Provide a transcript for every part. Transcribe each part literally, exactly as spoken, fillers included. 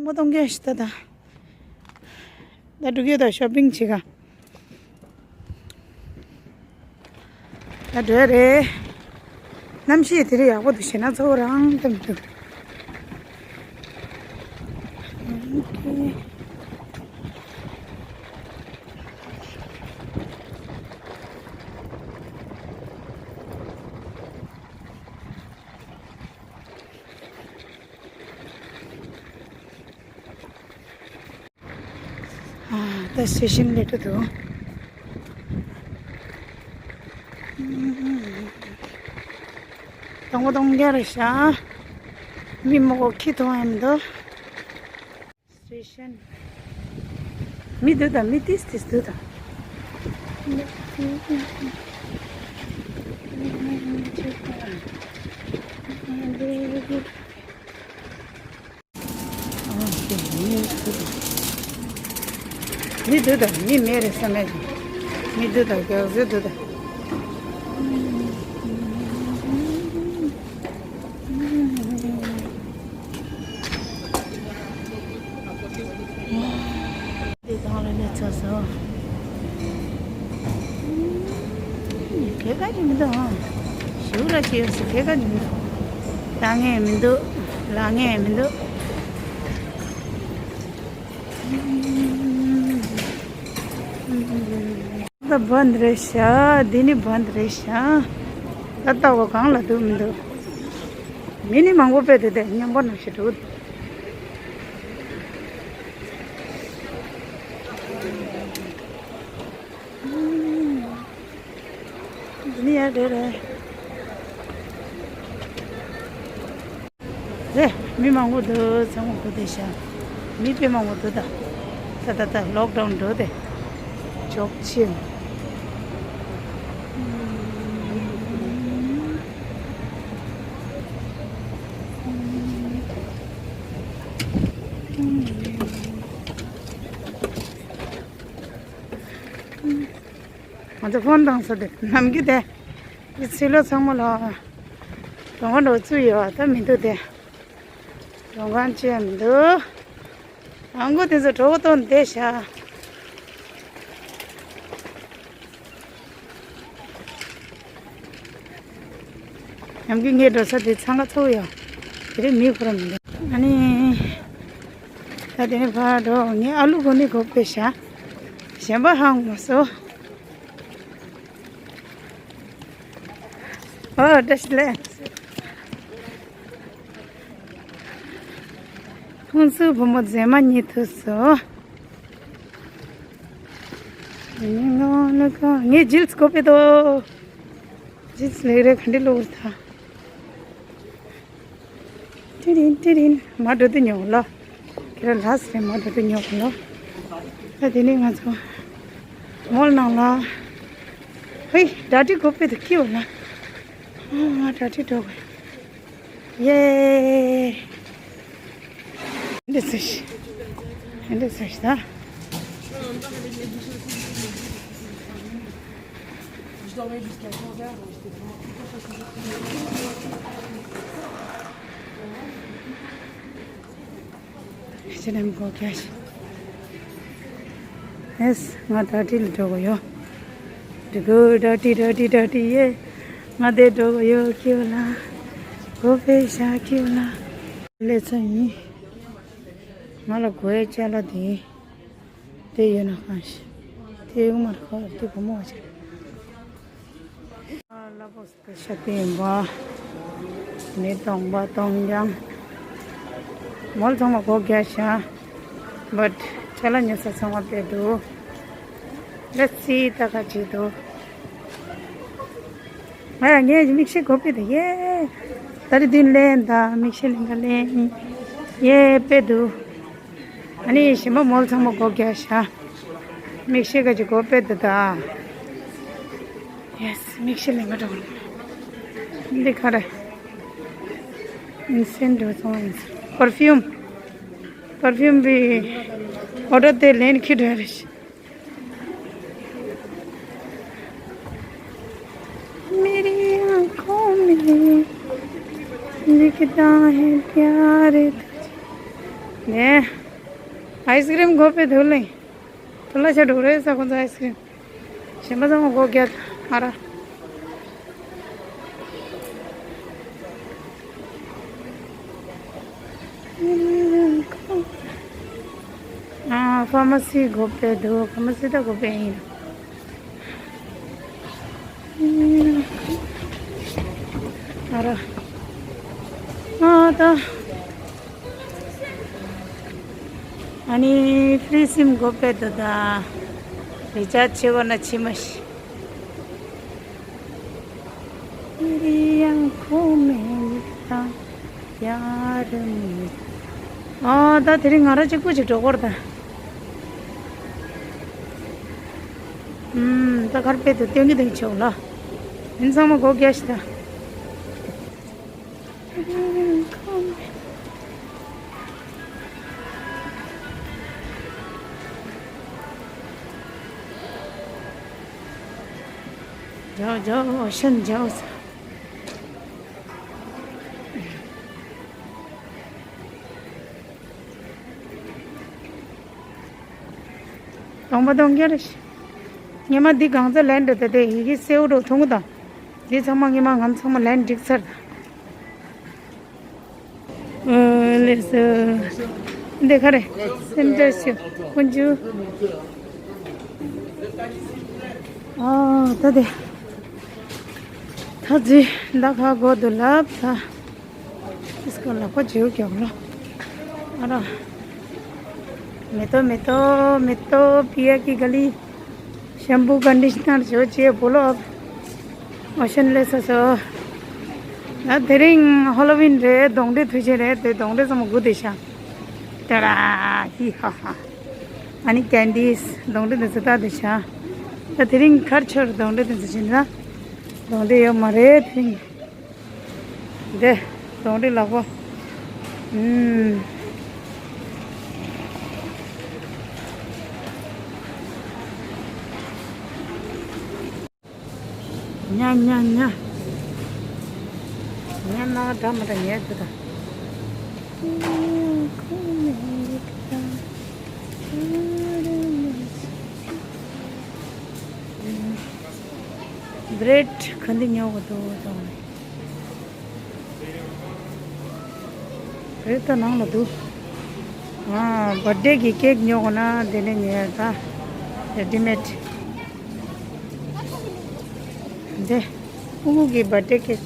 མོ་གཏོང་མཁན་ཞིག་ད་ད། ད་འགྲོ་གི་ཡོད་ད། ཤོ་པིང་བྱེད་ག་ད་འགྲོ་ཡ་རེད། གནམ་གཤིས་དེ་རིང་ཡག་པོ་འདུག་ཞེ་ན་ཚ་པོ་རང་ཙམ་འདུག་ཨ། ད་སི་ཊེ་ཤན་སླེབས་འགྲོ་འདུག་གཏོང་གཏོང་རྒྱ་རེད་ཤག་མི་མང་པོ་ཁྱི་མཐོང་ཡ་མི་འདུག་སི་ཊེ་ཤན། མི་འདུག་ད། མི་ཏིས་ཏིས་འདུག་ད། མི་འདུག་ད། མི་མེད་རེད་བསམ་མེད་ཀྱི། མི་འདུག་ད། ག་ཚོད་འདུག་ད། འདི་དང་ལ་ནས་ཚ་སོ། ཁྱད་ཀ་ཅི་མི་འདུག་ཨང་། ཞུ་ར་ཅི་ཡོད་སི་ཁྱད་ཀ་ཅི་མི་འདུག་ལ་ངས་མི་འདུག་ལ་ངས་མི་འདུག་ད་བན་རེད་ཤག་འདི་ནི་བན་རེད་ཤག་ད་ལྟ་བ་གང་ལ་འདུག་མི་འདུག་མི་ནི་མང་པོ་དཔེ་དེ་དེ་མཉམ་པོ་ནང་བཞིན་འདུག་འདི་ནི་ཡ་རེད་རེད། རེད། མི་མང་པོ་འདུག་ཚང་མ་གོ་བདེ་ཤག་མི་དཔེ་མང་པོ་འདུག་ད། ད་ད་ད་ལོག་ཌའུན་འགྲོ་དེ། ཅོག་ཆེ། ང་ཚོ་ཕོན་བཏང་ས་དེ་ནམ་རྒྱུན་དེ། ཕྱི་ལོགས་ཚང་མ་ལ་གྲོང་ཁ་འགྲོ་ཚུལ་ཡོད་པ་ད་མི་འདུག་སྟེ། གྲོང་ཁ་ཅི་ཡང་མི་འདུག་ཨང་གོ་དེ་ཚོ་གྲོགས་པོ་བཏོན་བསྡད་ཤག་ནམ་རྒྱུན་ངའི་འགྲོ་ས་དེ་འཚང་ཁ་ཚ་པོ་ཡོད། དེ་རིང་མི་ཁོ་རང་མི་འདུག་ཨ་ནི། ད་དེ་ནས་ཕར་འགྲོ། ངས་ཨ་ལུ་གོན་ནི་གོ་བསྡད་ཤག་གཞན་པ་ཧ་གོ་མ་སོང་། ཨོ་བཀྲ་ཤིས་བདེ་ལེགས། ཁོང་ཚོའི་བུ་མོ་མཛེས་མ་རྙེད་ཐུབ་སོང་། ངས་ཇིལ་སི་གོ་བསྡད་དོ། ཇིལ་སི་ལེགས་རེད། ག་འདྲ་ལོ་རེད་ད། ཏི་རིན་ཏི་རིན། མར་འགྲོ་དུས་ཉོ་ལོ། ཁྱེད་རང་ལ་སི་རེད། མར་འགྲོ་དུས་ཉོ་ལོ། ད་དེ་ནས་ང་ཚོ་མོལ་ནང་ལ། ཧེ། ཌ་ཌི་གོ་བསྡད་དོ་ཁྱི་བ་ལ། ཨ་ང་ཌ་ཌི་འགྲོ་དགོས། ཡེ། འདི་ཚོ་ཞིག་འདི་ཚོ་ཞིག་ད། ཁྱེད་རང་གོ་རྒྱ་ཞིག་ཨེས། ང་ད་ཏི་ལ་འགྲོ་གི་ཡོད། འགྲོ་གི་ད་ཏི་ད་ཏི་ད་ཏི་ཡེ། ང་དེ་འགྲོ་གི་ཡོད་ཁྱེད་ལ། གོ་བེ་ཤ་ཁྱེད་ལ། ལས་ཚོ་ཡིན། ང་ལ་གོ་ཡ་ཅ་ལག་དེ། དེ་ཡོད་ན་གང་ཞིག་དེ་ཡོད་མ་རེད། ཁ་དེ་བུ་མོ་བ་ཆེ། ལ་པོ་ཤ་སྟེ་ཡིན་པ། མི་གཏོང་པ་གཏོང་རྐྱང་། མོལ་ཚང་མ་སྒོ་རྒྱག་བཞག But ཅ་ལག་ཉོ་ས་ཚང་མ་དཔེ་འདུག Let's see ད་ག་ཅིག་འདུག་ང་ཡང་ངའི་མིག་ཤེལ་གོ་དཔེ་འདུག་ཡེ། ད་རེས་འདི་ལེན་ད་མིག་ཤེལ་ལེན་ག་ལེན། ཡེ་དཔེ་འདུག་ཨ་ནི་ཞིམ་པ་མོལ་ཚང་མ་སྒོ་རྒྱག་བཞག་མིག་ཤེལ་ག་ཅིག་གོ་དཔེ་འདུག་ད། Yes མིག་ཤེལ་ལེན་ག་འགྲོ། འདི་ག་རེ། Inscense འགྲོ་སོང་། Perfume Perfume བི་ཨོ་ཌར་དེ་ལེན་ཁྱི་འགྲོ་རེ། मेरी आंखों में दिखता है प्यार तुझे। ནས། ཨའི་སི་ཀྲིམ་དགོས་པའི་དུ་ལེན། དུ་ལ་ཆ་འགྲོ་རེད་ས་ཁོང་ཚོ་ཨའི་སི་ཀྲིམ། གཞན་པ་ཚང་མ་སྒོ་བརྒྱབ་ཨ་ར། ཨ་ཕ་མ་སི་དགོས་པའི་དུ་ཕ་མ་སི་ད་དགོས་པའི་ཡིན། ཨ་ར། ཨ་ད། ཨ་ནི་ཕི་རི་སིམ་དགོས་པའི་དུ་ད། རི་ཅར་ཆེ་བ་ན་ཆེ་མ་ཤི། ཡང་ཁོ་མེད་ད་ཡར་མི། ཨ་ད་དེ་རིང་ང་ར་གཅིག་པུ་ཅིག་འགྲོ་གོ་ར་ད། ཨུམ་ད་གར་པེ་དུ་སྟོན་གི་དེང་ཆོག་ལ། ཡིན་ཚང་མ་སྒོ་རྒྱག་ཤི་ད། འཇའ་འཇའ་ཨོ་ཤན་འཇའ་ས། སྟོང་པ་སྟོང་རྐྱང་རེད། སྔོན་མ་འདི་གང་ཚ་ལན་འདྲ་ད་དེ་ཡི་གེ་སེའུ་འགྲོ་ཐུང་གུ་དང་། འདི་ཚང་མ་སྔོན་མ་ང་ཚང་མ་ལན་འགྲིག་ཚར་ད། ཨོ་ལེ་སོ། འདི་ག་རེ། སེམས་ཁྲལ་ཞུ། ཀུན་ཆུ། ཨོ་ད་དེ། ད་ཅི་ད་ག་གོ་དུ་ལབ་ད། इसको लको जेव क्या बोला? अरे, मैं तो, मैं तो, मैं तो पिया की गली शैम्पू कंडीशनर जो चाहिए बोलो अब। ओशन ले सो सो। ना तेरे हालोवीन रे, दोंगडे तुझे रे, ते दोंगडे सम गुदे शा। तड़ा, ही हा हा। अनि क्यान्डीज दोंगडे दे सता दे शा। ना तेरे खर्च दोंगडे दे सचिन ना। दोंगडे यो मरे तेरे। འདི། དོང་རི་ལག་པ། ཨུམ། ཉ་ཉ་ཉ། ཉ་ན་འདྲ་མི་འདྲ་ཉལ་འདུག་ད། བྲེད་ག་འདི་ཉོ་གི་འདུག་དང་། རེད་ད་ནང་ལ་འདུག་ཨ། བར་ཌེ་གི་ཀེག་ཉོ་དགོས་ན་དེ་ནས་ཉོས་ད། རེ་ཌི་མེད། འདི། ཕྲུ་གུ་གི་བར་ཌེ་ཀེག་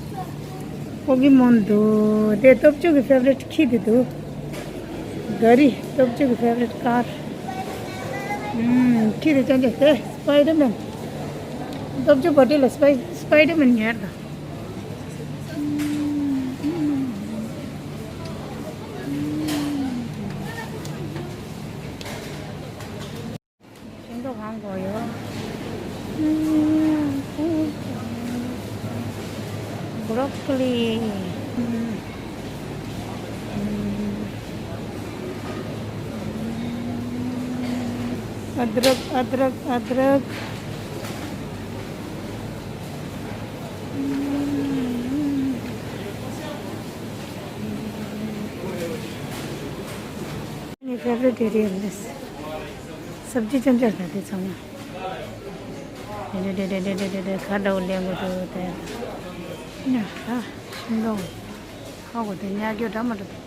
ཕྲུ་གུ་མོ་འདུག་དེ་སྟོབས་ཆུ་གི་ཕེ་ཝ་རིཊ་ཁྱི་དེ་འདུག་ག་རི། སྟོབས་ཆུ་གི་ཕེ་ཝ་རིཊ་ཀར། ཨུམ། ཁྱི་དེ་ཅང་ཅང་དེ་སྤའི་ཌར་མེན། སྟོབས་ཆུ་བར་ཌེ་ལ་སྤའི་སྤའི་ཌར་མེན་ཉོས་ད། ཤིང་ཏོག་གང་དགོས་ཡོད། བྷྲོ་ཀོ་ལི། ཨ་དྲུག་ཨ་དྲུག་ཨ་དྲུག་ངའི་ཕེ་ཝ་རི་ཊི་ཨེ་རི་ཡ་རེད། སབ་ཇི་ཅན་ཅན་ད་དེ་ཚང་མ། དེ་དེ་དེ་དེ་དེ་དེ་དེ་ག་འདྲ་བོ་ལེན་དགོས་འདུག་དེ། ཉ་ཧ་ཤིང་ཏོག་ཧ་གོ་དེ་ཉ་རྒྱུ་འདྲ་མ་འདྲ་དེ།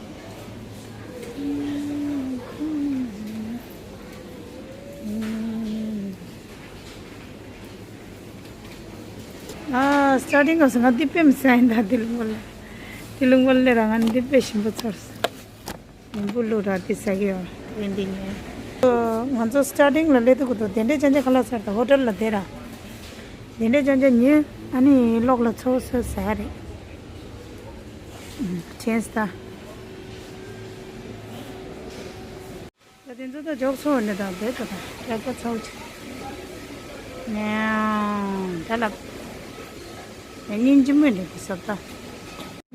ཨ། སི་ཊར་ཊིང་སྐབས་སུ་ང་འདི་དཔེ་མི་སྲིད་ཡིན་ད། འདི་ལུང་པ་ལ། འདི་ལུང་པ་ལ་རང་ང་འདི་དཔེ་ཞིམ་པོ་ཚོར་སོང་། ཡིན་པོ་ལུག་ར་འདི་ཟ་གི་ཡོད་རེད་འདི་ནས། ང་ཚོ་སི་ཊར་ཊིང་ལ་སླེབས་དུས་ཀུ་ཏོ་དེ་འདྲས་ཅན་ཅན་ཁ་ལག་ཟ་ད་ཧོ་ཊེལ་ལ་བསྡད་ར། དེ་འདྲས་ཅན་ཅན་ཉོས་ཨ་ནི་གློག་ལ་ཚོ་སོ་ཟ་རེད། ཨུམ། ཆེན་སི་ད། ད་དེ་ཚོ་ད་འཇོག་ཚོ་ནི་ད་བེད་ད་ད་རྒྱག་པ་ཚོ་ཆེ། ནེའོ། ད་ལབ། ཉིན་གཅིག་མོ་འདྲ་གི་སོབ་ད། ཤོ་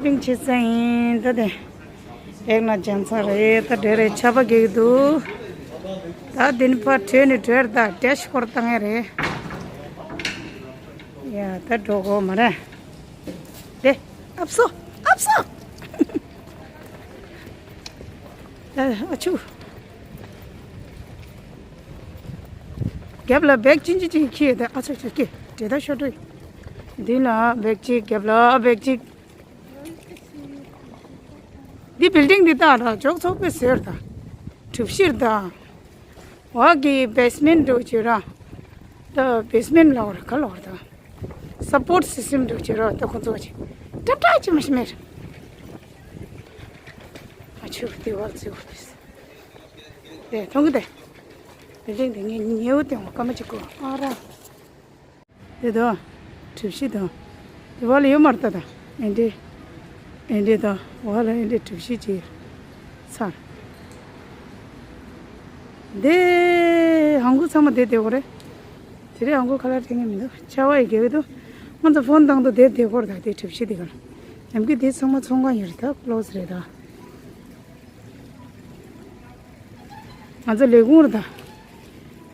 པིང་བྱེད་ས་ཡིན་ད་དེ། རེག་ན་ཇན་ཚ་རེད་ད་འདྲེ་རེད་ཆ་པ་གེག་འདུག་ད་དེ་ནི་ཕར་བྲོས་ནས་བྲོས་ད་ཌེ་ཤི་བྷོཌ་བཏང་ཡ་རེད། ཡ་ད་འགྲོ་གོ་མ་རེད། དེ། ཨབ་སོ། ཨབ་སོ། ཨ་ཆུ། རྒྱབ་ལ་བེག་ཅིན་ཅིན་ཅིན་ཁྱེར་ཡོད་དེ། ཨ་ཆུ་ཆུ་ཁྱེར་འདྲེ་ད་ཤོར་འགྲོ། མདུན་ལ་བེག་གཅིག་རྒྱབ་ལ་བེག་གཅིག་འདི་བིལ་ཌིང་འདི་ད་ར་ཅོག་ཚོགས་པའི་ཟེར་ད། གྲུ་བཞིར་ད། འོག་གི་བེ་སི་མེན་ཊི་འགྲོ་བྱེད་ར། ད་བེ་སི་མེན་ཊི་ལ་བར་ག་ལ་བར་ད། སབ་པོར་ཊི་སི་སི་ཊམ་འགྲོ་བྱེད་ར། ད་ཁོ་ཚོ་བྱེད། ཏྲ་ཏྲ་ཅི་མ་ཤི་མེར། ཨ་ཆུ་དེ་བར་ཚེ་བར་དེ། དེ་མཐོང་གི་དེ། བིལ་ཌིང་དེ་ངས་ཉེའུ་སྟེང་བ་སྐར་མ་གཅིག་གོ་ཨ་ར། དེ་དང་། གྲུ་བཞི་དང་། དེ་བ་ལ་ཡོད་མ་རེད་ད། ད་ཨེ་འདྲེ། ཨེ་འདྲེ་དང་བ་ལ་ཨེ་འདྲེ་གྲུ་བཞི་ཅིག་ཚར། དེ་ཧང་གུ་ཚང་མ་དེ་དེ་གོ་རེད། དེ་རེད་ཧང་གུ་ཁ་ལག་སྤྲད་ངེས་མི་འདུག་ཆར་པ་ཡི་རྒྱལ་བའི་འདུག་ང་ཚོ་ཕོན་བཏང་དུ་དེ་དེ་གོ་རེད་ད། དེ་གྲུ་བཞི་དེ་ག་ལ། ནམ་རྒྱུན་དེ་ཚང་མ་ཚོང་ཁང་ཡོད་རེད་ད། ཀློ་སི་རེད་ད། ང་ཚོ་ལས་ཁུངས་རེད་ད།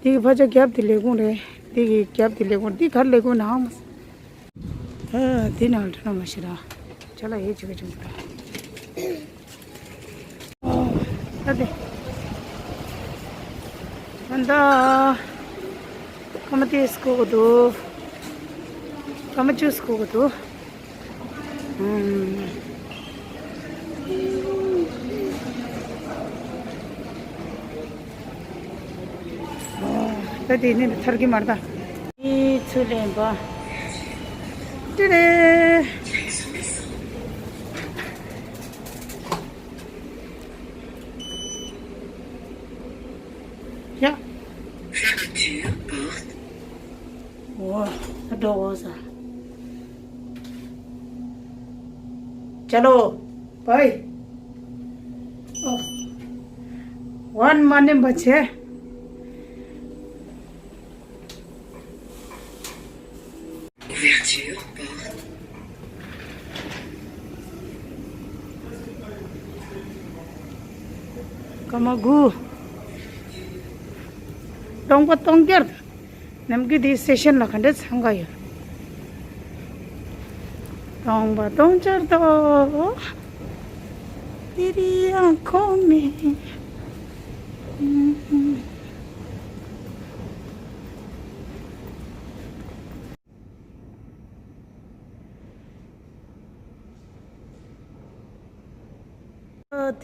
འདི་གི་ཕ་ཆ་རྒྱབ་དེ་ལས་ཁུངས་རེད། འདི་གི་རྒྱབ་དེ་ལས་ཁུངས། འདི་གར་ལས་ཁུངས་ནའང་མ། ཨ་འདི་ནང་འགྲོ་ན་མ་ཤི་ར། ཅ་ལག་ཡེ་ཅི་ག་ཅུང་ད། ཨ་ད་དེ། ཨ་ད། ཀ་མ་དེ་སྐོ་གི་འདུག་ཀ་མ་ཅུ་སྐོ་གི་འདུག་ད་དེ་ནི་ཐར་གི་མར་ད། ཨི་ཚུ་ལེན་པ། ཏི་རེ། ཡ། Fermeture porte. འོ། ད་འགྲོ་འོ་ས། ཅ་ལོ། བའི། ཨོ། ཝན་མ་ནེམ་པ་ཆེ། Ouverture porte. སྐར་མ་དགུ། སྟོང་པ་སྟོང་རྒྱར། ནམ་རྒྱུན་དེའི་སེ་ཤན་ལ་ག་འདྲ་འཚང་ག་ཡོད། སྟོང་པ་སྟོང་རྒྱར་དོ། དེ་རི་ཡང་ཁོ་མེད།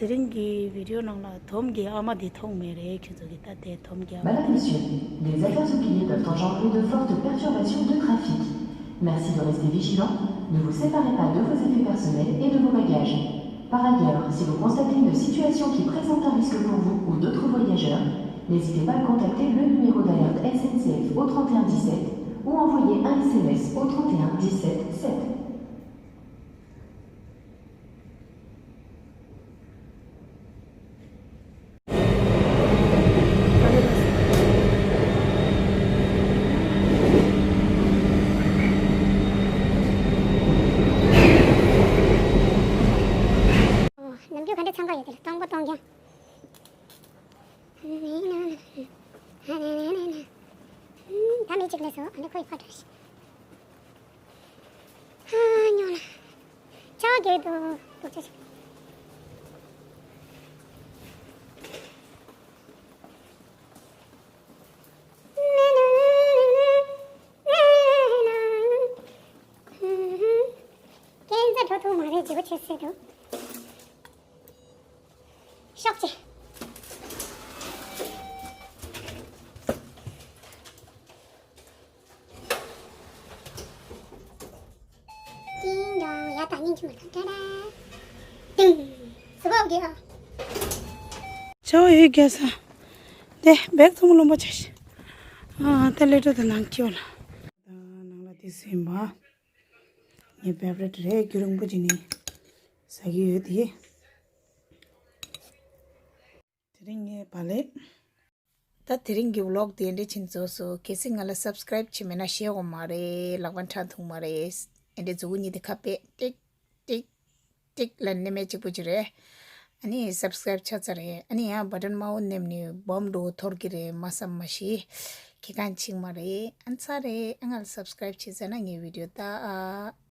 དེ་རིང་གི་བི་ཌིའོ་ནང་ལ་དོམ་གྱི་ཨ་མ་དེ་མཐོང་མེད་རེད། ཁྱོད་ཚོ་གིས་ད་དེ་དོམ་གྱི་ཨ་མ། Madame, Monsieur, les affaires oubliées peuvent engendrer de fortes perturbations de trafic. Merci de rester vigilant. Ne vous séparez pas de vos effets personnels et de vos bagages. Par ailleurs, si vous constatez une situation qui présente un risque pour vous ou d'autres voyageurs, n'hésitez pas à contacter le numéro d'alerte S N C F au trente et un dix-sept ou envoyer un S M S au trente et un dix-sept sept. ནམ་རྒྱུན་ག་འདྲ་འཚང་ཁ་ཡོད་དེ་ལ་སྟོང་པ་སྟོང་རྐྱང་། ད་མི་གཅིག་ལས་སོ་ཨ་ནི་ཁོའི་ཕ་འདྲ་ཞིག་ཧ་ཉོ་ལ། ཆ་གེ་དུ་དུ་ཆ་ཆ། ཀན་ཛ་འགྲོ་ཐུབ་མ་རེད། བརྗེ་པོ་བྱེད་སྲིད་འདུག་ཤོག་ཅེ། ཏིང་ཀྲང་། ཡ་ད་སྙིང་རྗེ་མ་ཐང་ཏྲ་ཏྲ། ཏིང་། སུ་བ་གི་ཨ། ཆའོ་ཡོད་རྒྱལ་ས། དེ་བེག་ཚང་མ་ལོངས་པ་ཆ་ཤི། ཨ་ད་ལེ་ཏོ་དང་ནང་ཁྱོད་ལ། ད་ནང་ལ་དེ་སེམས་པ། ངའི་ཕེ་ཝ་རི་ཊི་རེད། རྒྱུན་རིང་པོ་ཅིག་ནས་ཟ་གི་ཡོད་དེ། དེ་རིང་ངའི་བག་ལེབ། ད་དེ་རིང་གི་ཝི་ལོག་དེ་འདྲ་ཕྱིན་རྫོགས་སོ། གལ་སྲིད་ང་ལ་སབ་སི་ཀ་རའིབ་བྱས་མེད་ན་ཤེས་ཡོང་མ་རེད། ལག་པ་འཕྲང་ཐུང་མ་རེད། ཨེ་འདྲ་མཛུ་གུ་གཉིས་དེ་ཁ་པེ་ཏིག་ཏིག་ཏིག་ལ་ནི་མེད་གཅིག་པོ་ཅིག་རེད། ཨ་ནི་སབ་སི་ཀ་རའིབ་ཆགས་ཚར་རེད། ཨ་ནི་ཡང་བ་ཊན་དམར་པོ་ནེམ་ནི་བོམ་འགྲོ་འཐོར་གི་རེད། མ་བསམ་མ་ཤི། ཁེ་གང་ཆིག་མ་རེད། ཨ་ཚར་རེད། ཨ་ང་ལ་སབ་སི་ཀ་རའིབ་བྱས་ཚར་ན་ངའི་བི་ཌིའོ་ད།